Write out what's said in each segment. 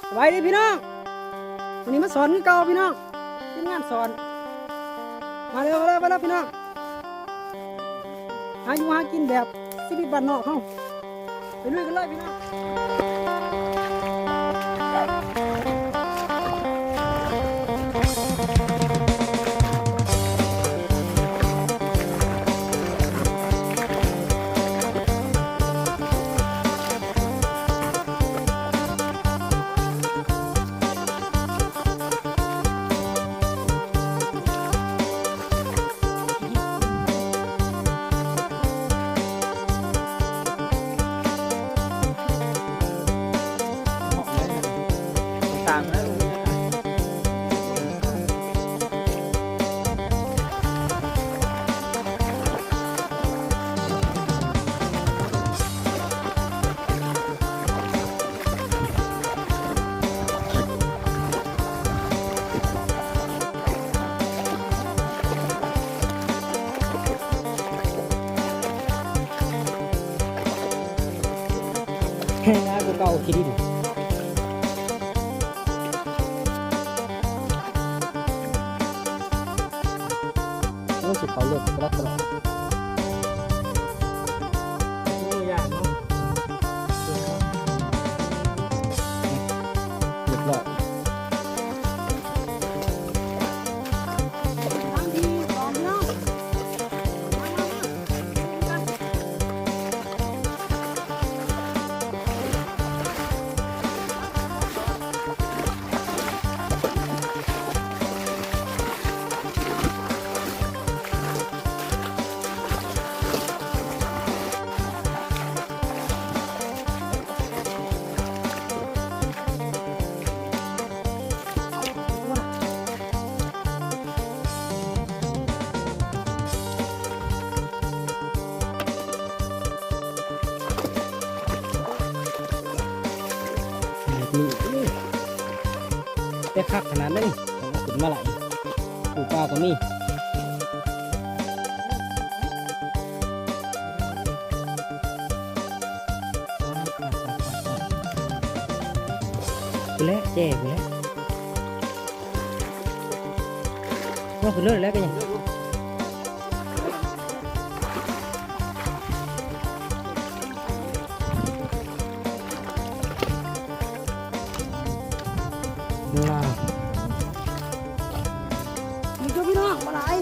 ສະບາຍດີພີ່ນ້ອງ ມື້ນີ້ມາສອນຄືເກົ່າພີ່ນ້ອງ ທີມງານສອນ ມາເດີ້ ມາເດີ້ ມາເດີ້ພີ່ນ້ອງ ຫາຢູ່ຫາກິນແບບຊີວິດບ້ານນອກເຮົາ ໄປລຸຍກັນເລີຍພີ່ນ້ອງ. ແຮງງານກວ່າເກົ່າຂີ້ດິນ ໂອ້ ຊິເຂົ້າເລິກຕະຫຼອດຕະຫຼອດ ໂອ້ ຢ້ານເນາະ ຮຽບຮ້ອຍ. ແບບນີ້ ແຕ່ຄັກຂະໜາດເລີຍ ເອົາຂຶ້ນມາຫຼາຍ ປູປາກໍມີ ພຸ້ນແຫຼະ ແຈ້ພຸ້ນແຫຼະ. ເອົາຂຶ້ນເລີຍແລ້ວກໍຍັງ ລາວ ນີ້ຄືພີ່ນ້ອງ ບໍ່ຫຼາຍ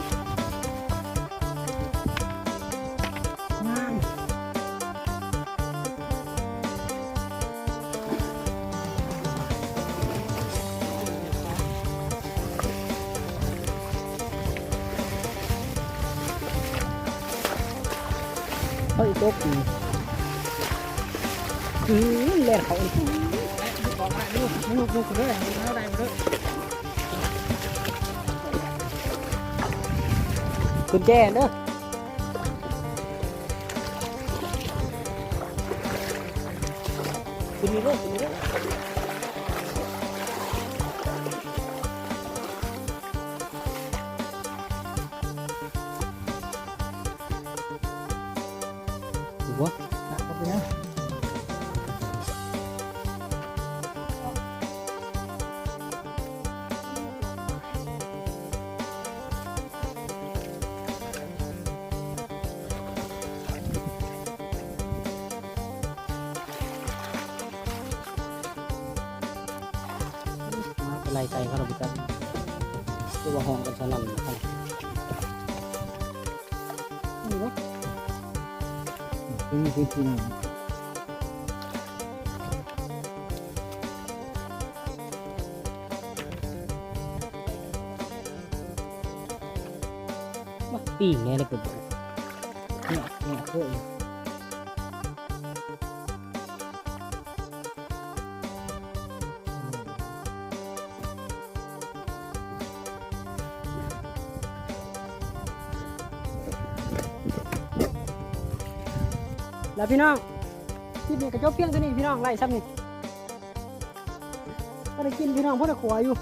ງາມ. ເຮີ້ຍ ຕົກອີກ ອືມ ແລ່ນເຂົ້າອີກ ກຸນແຈເດີ. ຂຶ້ນນີ້ເດີ ຂຶ້ນນີ້ເດີ ໂອ້ໂຫ ໜັກເຂົ້າໄປແລ້ວ. ມາໄລ່ໄກ່ເຂົາລະບໍ່ຈັກ ຄືວ່າຮ້ອງກັນສະນັ້ນນະ. ນີ້ເດ້ ພີ່ນ້ອງ. ມາປີ້ງແດ່ລະກໍ ເນາະ ເນາະ ໂອ້ຍ ລະພີ່ນ້ອງ ຄລິບນີ້ກໍຈົບພຽງເທົ່ານີ້ພີ່ນ້ອງ ໄລ່ຊ່ຳນີ້. ບໍ່ໄດ້ກິນພີ່ນ້ອງ ພໍໄດ້ຂົວຢູ່.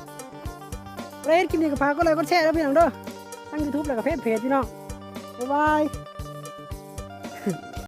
ໃຜເຫັນຄລິບນີ້ກໍຝາກກົດໄລ້ກົດແຊເດີພີ່ນ້ອງເດີ ທັງຢູທູບ ແລ້ວກໍແຟນເພຈພີ່ນ້ອງ. ບາຍບາຍ.